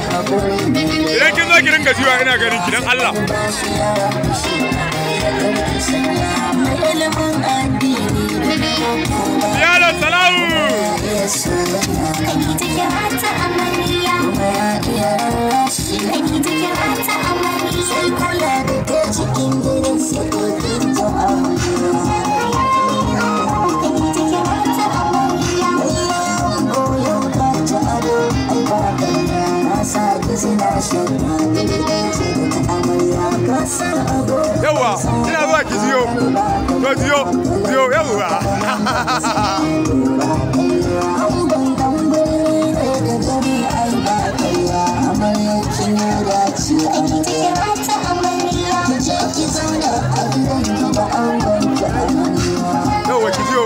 Idan kin zo ki ringa jiwa ina ganin ki dan Allah. Yalo salamu. Yawa, ina zuwa ki jiyo. To jiyo, jiyo yawa. Yawa ki jiyo.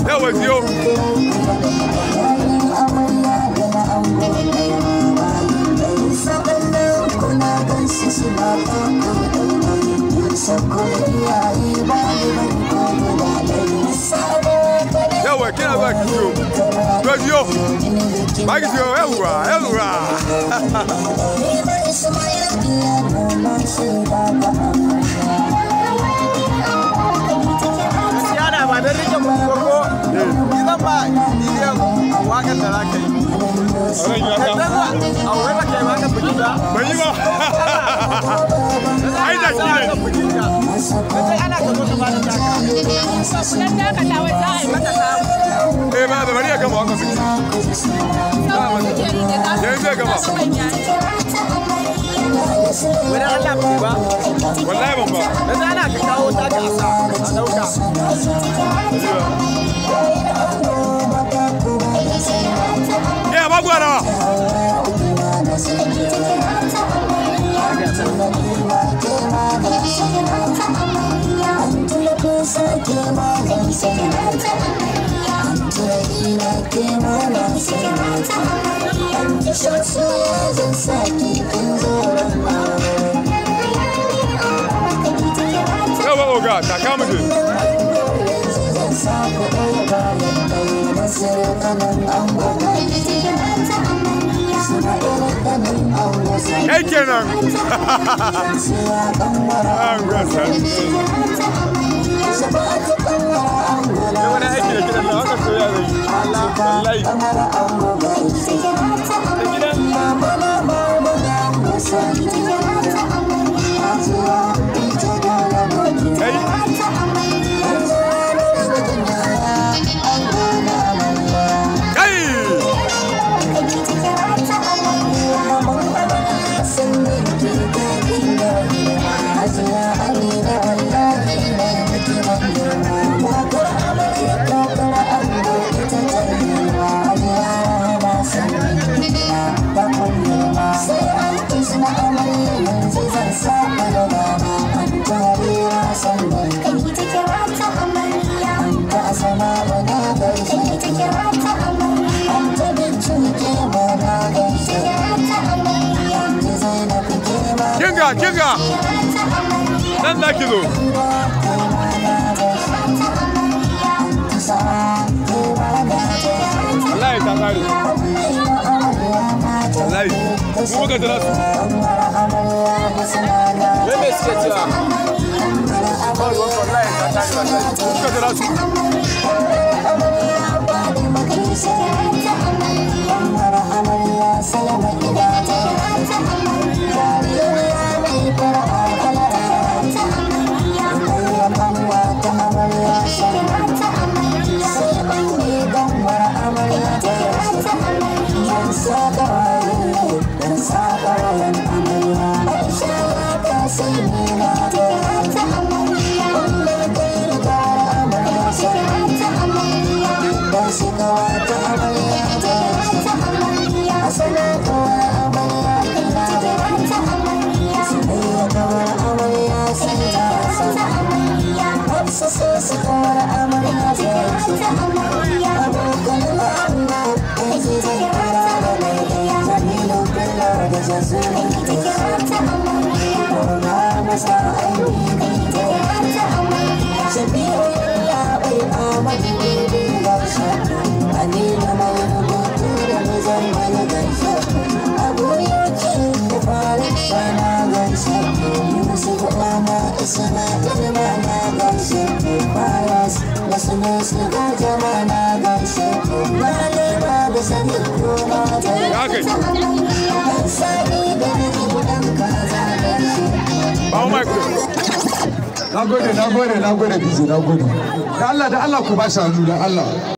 Yawa jiyo. Yawa kina zuwa ki jiyo. To jiyo. Ba ki jiyo yawa yawa. Siyana ba don rike koko. Ni zan ba miliyan waƙar da za ka yi. A wai ba kai waƙar biki ba? Ban yi ba. Ai da shi ne. Sai ana ka zo ka bada taka. Kudan dakatawa za a yi mata samu. Eh ba da bari ya gama waƙar biki. Yanzu zai gama. Wani Allah bai ba. Wallahi ban ba. Yanzu ana ka kawo taka a sa a ɗauka. Ya ba gwara. Yawa oga, taka mu je. Kai kenan. An gasa. Yau wani aiki da kiɗan nan haka soya zai yi. Wallahi. Da gidan. Kai. Kai. Kinga, kinga. Nan za ki zo. Wallahi ta kare. Wallahi. Mu muka jira su. Wai me suke cewa? Ba ruwan wallahi ta kare wallahi. Mu muka jira su. Ya kai. Ba mu mic. Na gode, na gode, na gode, DJ, na gode. Da Allah, da Allah ku ba shi hannu, da Allah.